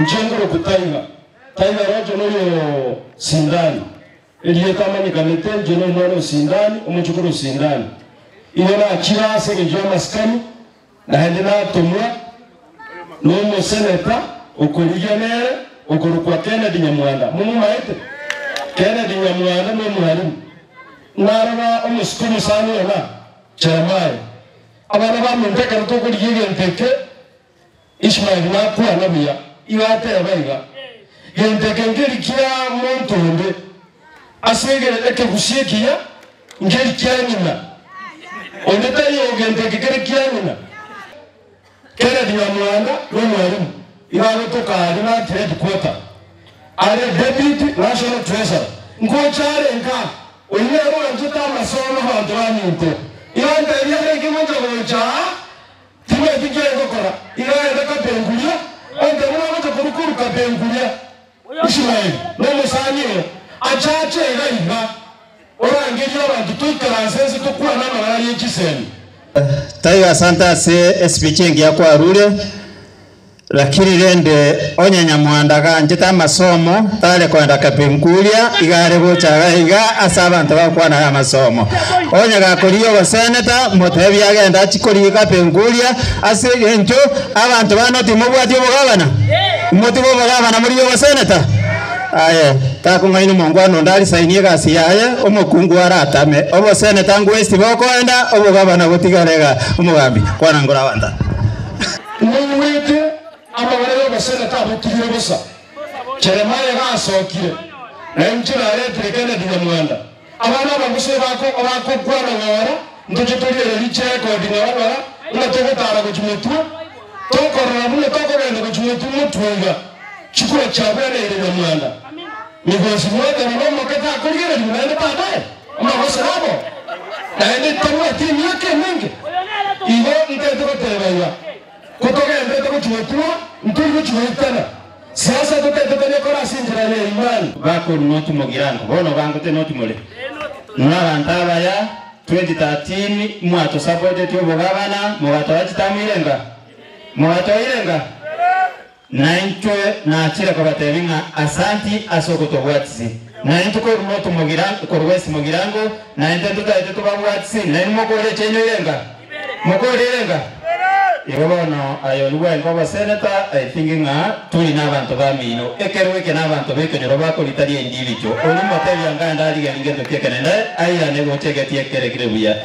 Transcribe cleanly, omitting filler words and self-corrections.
Inche nkorokwa Taiga. Taiga roche noyo Sindani. Erieta amanyekanete, inche nomwana o Sindani, omochokoro o Sindani. Igo nachire ase engencho y'amasikani, naende natomwa nomoseneta okorigia nere okorokwa Kennedy Nyamwanda. Momomaete? Kennedy Nyamwanda nomwalimu. Narora omosike omosani ona, Jeremiah. Abana baminto ekero tokorigia egento eke, Ishmael nakwana buya, igo ateba iga, Gento eke nkeri kia monto onde, ase ekegusi ekiya nkeri kia ng'ina. Onde taiyo gento eke kere kia ng'ina. Kennedy Nyamwanda nomwalimu, igo agotoka aria naki headquarter, are deputy national treasurer. Ngocha are nka, oyio nere oanchete amasomo abanto baminto. Igo antebia arenge gocha gocha aa, Timanyeti nki aye gokora, iga aende Kapenguria, onte buna agocha korwa korwa Kapenguria. Ishmaeli, nomosani oo, achache iga iga, orangerie abanto toikaranse inse tokwane amang'ana ye chisemi. Taiga asante ase espeech engiya kwarure, Lakini rende onye nyamwanda ganchete amasomo, tare koenda Kapenguria, iga are gocha iga iga ase abanto bagokwana aya amasomo. Onye gakorigia oboseneta, motebie agende achie korigia Kapenguria, ase engencho abanto bano timobwati obogabana? Motige obogabana morigie oboseneta? Aye, takong'aina omongwana onde arisainie egasi yaye, omokungu aratame. Oboseneta ngwesti bokoenda, obogabana botigare iga. Omogambi, kwana nkore abanto aba. Moigwete amang'ana y'oboseneta abotigire bosa. Jeremia gasokire, na inche naretire Kennedy Nyamwanda. Abana abang'usu ebakokwana ng'ora, ntoche torigererie chirekodi ng'ora ng'ora, buna togotara gochia motwe, tokorora buna tokogenda gochia motwe motwe iga. Chikura chiabweneire Nyamwanda. Migosi mwateba nomoke takorigererigwa naende baadaye, amagoso nabo, naende tabwati emiaka emenge. Igo ntete goteba iga, kotogenderete gochia gotua, ntori gochia goitana. Siasa totete tonyekore ase enchera ya imani. Bakoru noti mogirango, bono bangote noti more. Inwe abanto abaya, 2013 mwatosapotetie obogabana, mogatoa chitamu irenga? Mogatoa irenga? Na intwe nachire kobatebia ng'a asanti ase ogotobwatisi, na intwe korwa korwa ase mogirango, na intwe ntotaete tobabwatisi, nainwe mokore echiaino irenga? Mokore irenga? Igo bono aye oyio bwaenka oboseneta, I think ng'a tori nabanto bamino, ekerogo eke nabanto b'ekenyoro bakorita ria individual, oria motebia ng'a ande arigerie ngento ki ekenene, airane gocha egetie ekere kere buya.